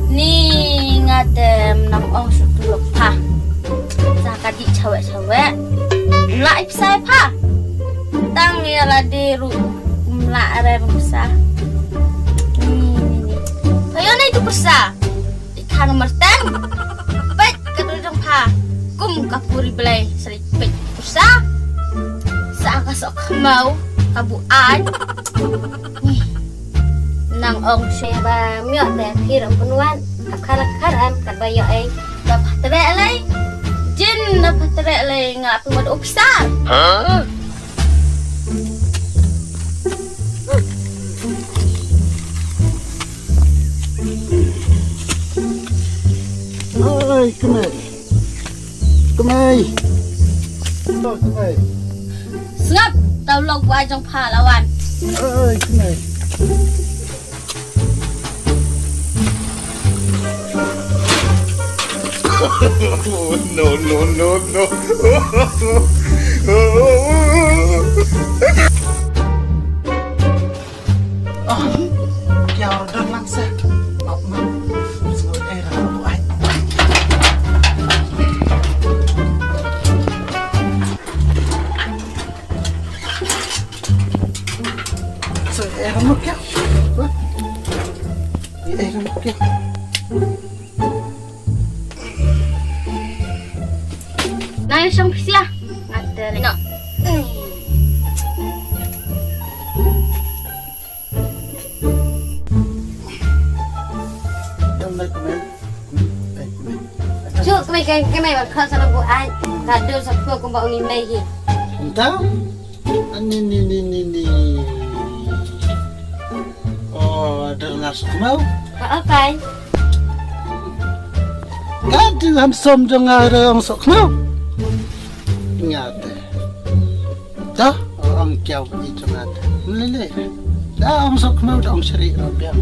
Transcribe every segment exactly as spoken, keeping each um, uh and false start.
Ni nga te mynta ong shu tulop pha. Sa ka dih chawek chawek. Lah ipsa pha. Tang ïa lade ruh. Lah rem sa. Ni ni ni. Ayo ni tu pisa. Ikhan marteng. Peit ka dul jong pha. Kum ka puri belai sri peit pisa. Sa ka sok khmau ka buaid. Nang ong seh ba miok te phi rong pynwan. Ap khara khara kat ba ïoh ei. Dap hatre lei. Jin dap hatre lei nga pynwan upsar. Oi, kemai. Kemai. Oh, kemai. Sngap, tau lok wa jong pha lawan. Oi, kemai. No, no, no, no. Ah, kiaw don lang sa. Mak, mak. Sngewbha eh, rang buaid. Sngewbha eh, rang buaid kiaw. Eh, rang buaid kiaw. Nai shong pisia. Ngat deri. No. Dam dai kemai. Kemai, kemai. Ju kemai, kemai, kemai ba khot sa buaid. Ka dul sa pua kumba uni mai hi. Entah. Ni, ni, ni, ni, ni. Oh, ada ngas mau. Ka akai. Ka ding ham som jong nga re ong sok mau. Nga te. Dah, ong kiaw i jong nga te. Lele. Dah ong sok mau, dah ong seri ro biang.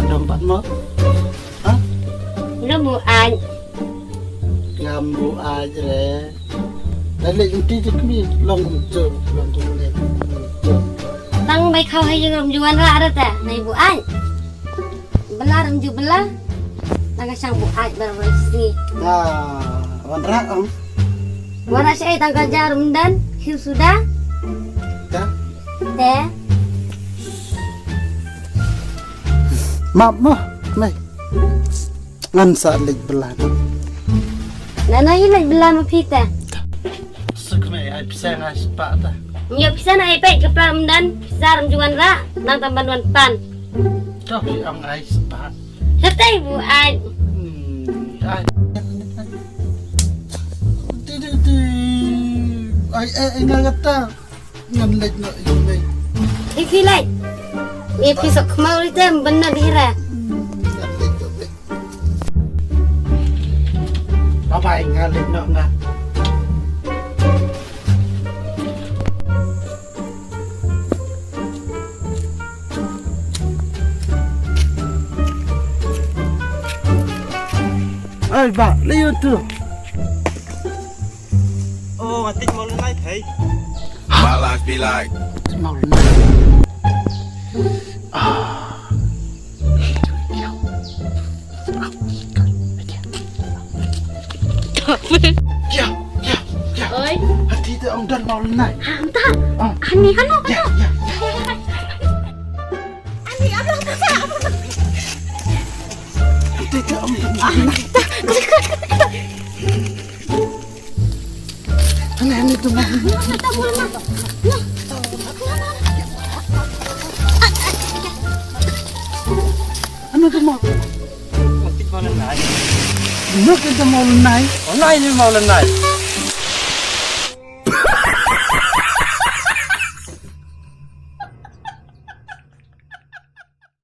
Dom pat mo. Ha? Lo buaid. Ngam buaid re. Lale inti jik mi long umjur, long jur le. Tang bai khaw ha ïing rum ju wanrah re ta, nai buaid. Bela rum ju bela. Tang ka shang buaid bar bar sini. Dah, wanrah ong. Wanrah shi ai tang ka ja rum dan, khiu suda. Dah. Te. Map mo, mai. Ngan sa leit bela. Nana i leit bela ma phi te. Suk me ai pisa nga spah ta. Ngi pisa na ai peit ka pla mdan, pisa ram ju wanrah, nang tam ban wan pan. Toh i ong ai spah. Hetai buaid. Hmm, ai. Ti ti ti. Ai eh nga kata. Ngan leit noh ïa u mei. Ïa phi leit. Ïa phi sok khmau ri tem ban noh dih ra. Ngan leit noh mei. Bye bye, ngan leit noh nga. Ai ba, leit ïa tu. Oh, nga tip maw lynai thei. My life be like. Tip maw lynai. Ah. Ïa, ïa, ïa. Oi. Hati te ong don maw lynai. Ha, anta. Ah. Ani hano, ïa, hano. Ïa, ïa. Ani hano, hano. Hati te ong don maw lynai. Ani, ani tu mah. Ani tu mah. Mungkin tu maw lynai. Maw lynai ni maw lynai.